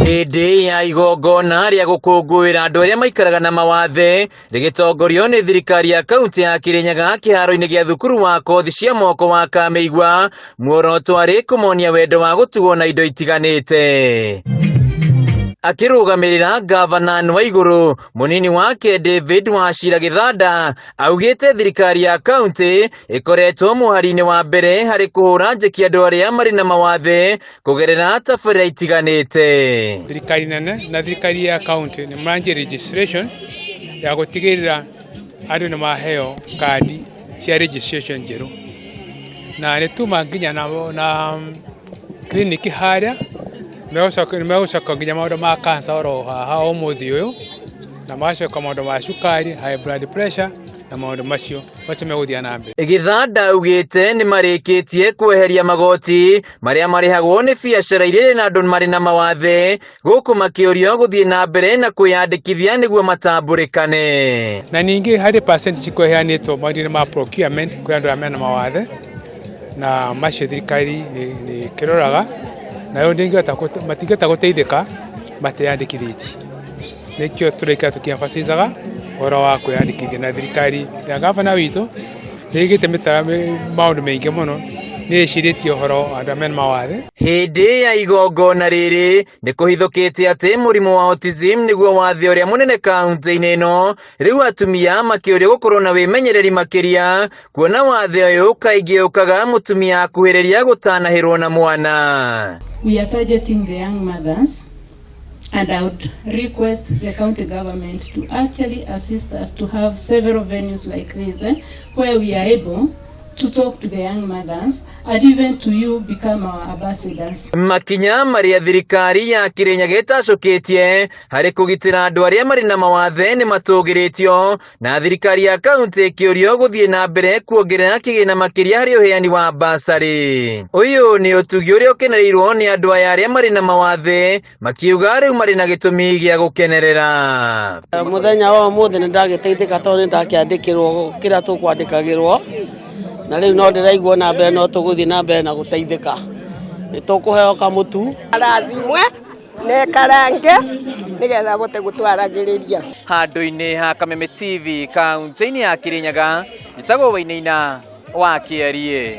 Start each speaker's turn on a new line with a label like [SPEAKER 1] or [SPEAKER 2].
[SPEAKER 1] Hĩndĩ ya igongona rĩa gũkũngũĩra andũ arĩa maikaraga na mawathe rĩgĩtongorio nĩ thirikari ya kaunti ya Kirinyaga kĩharo-inĩ gĩa thukuru wa kothi cia moko wa Kamĩigua, muoroto arĩ kũmonia wendo wa gũtugwo na indo itiganĩte. Akĩrũgamĩrĩra ngavana Anne Waigũrũ, mũnini wake David Wachira Gĩthanda augĩte thirikari ya kaunti ĩkoretwo mũhari-inĩ wa mbere harĩ kũhũra njeki andũ arĩa marĩ na mawathe kũgerera tabarĩra itiganĩte.
[SPEAKER 2] Thirikari nene na thirikari ya kaunti nĩ maranjia registration ya gũtigĩrĩra andũ nĩ maheo kandi cia registration njerũ, na nĩ tuma nginya na clinic harĩa nĩ megũcoka nginya maũndũ ma cancer oro haha ũmũthĩ ũyũ, na magacoka maũndũ ma cukari, high blood pressure na maũndũ macio macio megũthiĩ na mbere.
[SPEAKER 1] Gĩthanda augĩte nĩ marĩkĩtie kweheria magoti marĩa marĩhagwo nĩ biacara iria irĩ na andũ marĩ na mawathe, gũkũ makĩũrio gũthiĩ na mbere na kwĩyandĩkithia nĩguo matambũrĩkane.
[SPEAKER 2] Na ningĩ harĩ percent cikũheanĩtwo maũndũ-inĩ ma procurement kũrĩ andũ arĩa mena mawathe, na macio thirikari nĩ ĩkĩroraga, nayo matingĩhota gũteithĩka mateyandĩkithĩtie. Nĩkĩo tũraikara tũkĩ-emphasize-aga ũhoro wa kwĩyandĩkithia, na thirikari ya gavana witũ nĩ ĩigĩte maũndũ maingĩ mũno, nĩ ĩcirĩtie ũhoro wa andũ arĩa mena mawathe.
[SPEAKER 1] Hĩndĩ ya igongona rĩrĩ nĩ kũhithũkĩte atĩ mũrimũ wa autism nĩguo wathe ũrĩa mũnene kaunti-inĩ ĩno, rĩu atumia makĩũrio gũkorwo na wĩmenyereri makĩria kuona wathe ũyũ kaingĩ ũkaga mũtumia akuhĩrĩria gũtanahĩrwo na mwana.
[SPEAKER 3] We are targeting the young mothers, and I would request the county government to actually assist us to have several venues like this, where we are able to talk to the young mothers and even to you become our ambassadors.
[SPEAKER 1] Makinya marĩa thirikari ya Kirinyaga ĩtacũkĩtie harĩ kũgitĩra andũ arĩa marĩ na mawathe nĩ matũgĩrĩtio, na thirikari ya kaunti ĩkĩũrio gũthiĩ na mbere kuongerera kĩgĩna makĩria harĩ ũheani wa basarĩ. Ũyũ nĩ ũtugi ũrĩa ũkenereirwo nĩ andũ aya arĩa marĩ na mawathe, makiuga rĩu marĩ na gĩtũmi gĩa gũkenerera.
[SPEAKER 4] Mũthenya wa ũmũthĩ nĩ ndagĩteithĩka tondũ nĩ ndakĩandĩkĩrwo kĩrĩa tũkwandĩkagĩrwo, na rĩu no ndĩraigua na mbere no tũgũthiĩ na mbere na gũteithĩka. Nĩ tũkũheo kamũtu.
[SPEAKER 5] Arathimwe na ekarange nĩgetha abote gũtwaragĩrĩria.
[SPEAKER 1] Handũ-inĩ ha Kameme TV kaunti-inĩ ya Kirinyaga, njĩtagwo Wainaina wa Kĩarie.